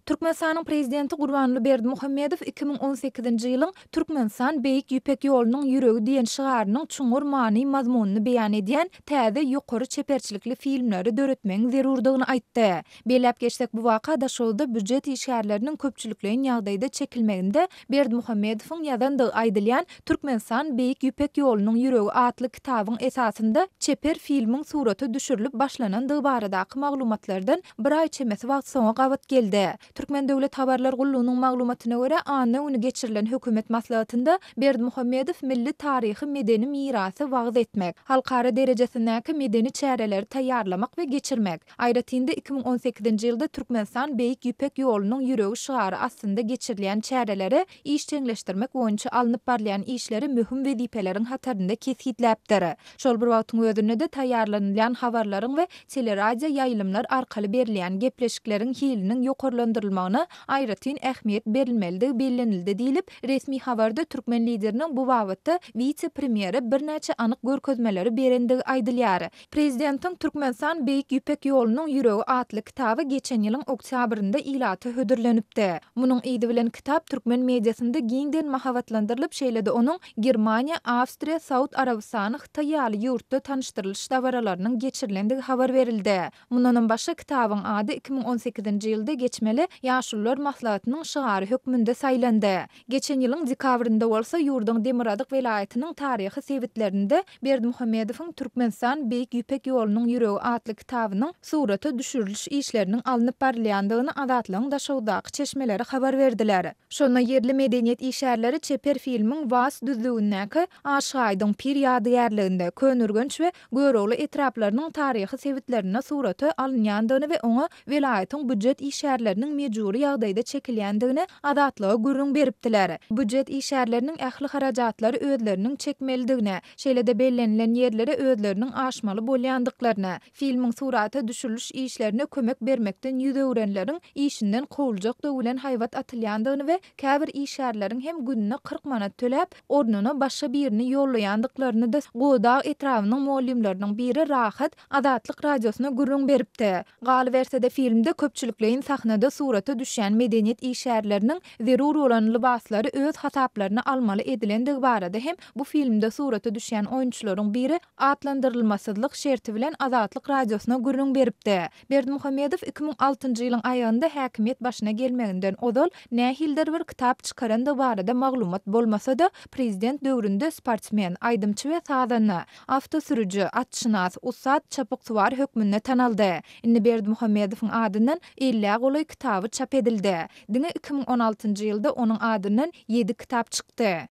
Türkmenistanyň Prezidenti Gurbanguly Berdimuhamedow 2018-nji ýylyň Türkmenistan Beýik Ýüpek ýolunyň ýüregi diýen şygarynyň çuňňur many-mazmunyny beýan edýän täze ýokary çeperçilikli filmleri döretmegiň zerurdygyny aýtdy. Belläp geçsek, bu waka Daşoguzda býujet işgärleriniň köpçülikleýin ýagdaýda çekilmeginde Berdimuhamedowyň ýazandygy aýdylýan Türkmenistan Beýik Ýüpek ýolunyň ýüregi atly kitabyň esasynda çeper filmiň surata düşürilip başlanandygy baradaky maglumatlardan bir aý çemesi wagt soňa gabat geldi. Türkmen döwlet habarlar gullugynyň maglumatyna görä, anna güni geçirilen hökümet maslahatynda Berdimuhamedow milli taryhy-medeni mirasy wagyz etmek, halkara derejesindäki medeni çäreleri taýýarlamak we geçirmek, Aýratyn-da, 2018-nji ýylda Türkmenistan Beýik Ýüpek ýolunyň ýüregi şygary astynda geçirilýän çäreleri işjeňleşdirmek boýunça alnyp barylýan işleri möhüm wezipeleriň hatarynda kesgitläpdir. Şol bir wagtyň özünde-de taýýarlanylýan habarlaryň we teleradio ýaýlymlar arkaly berilýän gepleşikleriň hiliniň ýokarlandyrylmagyna aýratyn ähmiýet berilmelidigi bellenildi diýlip, resmi habarda türkmen Lideriniň bu babatda wise-premýere birnäçe anyk görkezmeleri berendigi aýdylýar. Prezidentiň Türkmenistan Beýik Ýüpek ýolunyň ýüregi atly kitaby geçen ýylyň oktýabrynda ilata hödürlenipdi. Munuň yzy bilen kitap türkmen mediasynda giňden mahabatlandyrylyp, şeýle-de onuň Germaniýa, Awstriýa, Saud Arabystany, Hytaý ýaly ýurtda tanyşdyrylyş dabaralarynyň geçirilendigi habar berildi. Mundanam başga kitabyň ady 2018-nji ýylda geçmeli Ýaşulular maslahatynyň şygary hökmünde saýlandy. Geçen ýylyň dekabrynda bolsa ýurduň demirgazyk welaýatynyň taryhy sebitlerinde Berdimuhamedowyň Türkmenistan, Beýik Ýüpek ýolunyň ýüregi atly kitabynyň surata düşüriliş işleriniň alnyp barylýandygyny Azatlygyň Daşoguzdaky çeşmeleri habar berdiler. Şonda ýerli medeniýet işgärleri çeper filmiň Was düzlügindäki Aşyk Aýdyň pir ýadygärliginde, Köneürgenç we Görogly etraplarynyň taryhy sebitlerinde surata alynýandygyny we oňa welaýatyň býujet işgärleriniň mejbury ýagdaýda çekilýändigini Azatlyga gürrüň beripdiler. Býujet işgärleriniň ähli harajatlary özleriniň çekmelidigini, şeýle-de bellenilen ýerlere özleriniň aşmaly bolýandyklaryny, filmiň surata düşüriliş işlerine kömek bermekden ýüz öwrenleriň işinden kowuljakdygy bilen haýbat atylýandygyny we käbir işgärleriň hem gününe 40 manat töläp, ornuna başga birini ýollaýandyklaryny-da Godag etrabynyň mugallymlarynyň biri Rahat Azatlyk Radiosyna gürrüň beripdi. Galyberse-de, filmde köpçülikleýin sahnada surata düşýän medeniýet işgärleriniň zerur bolan lybaslary öz hasaplaryna almaly edilendigi barada hem bu filmde surata düşýän oýunçylaryň biri atlandyrylmasyzlyk şerti bilen Azatlyk Radiosyna gürrüň beripdi. Berdimuhamedow 2006-njy ýylyň aýagynda häkimiýet başyna gelmeginden ozal nähilidir bir kitap çykarandygy barada maglumat bolmasa-da, prezident döwründe sportsmen, aýdymçy we sazanda, awtosürüji, atşynas, ussat çapyksuwar hökmünde tanaldy. Indi Berdimuhamedowyň adyndan ellä golaý kitaby çap edildi. Diňe 2016-njy ýylda onuň adyndan ýedi kitap çykdy.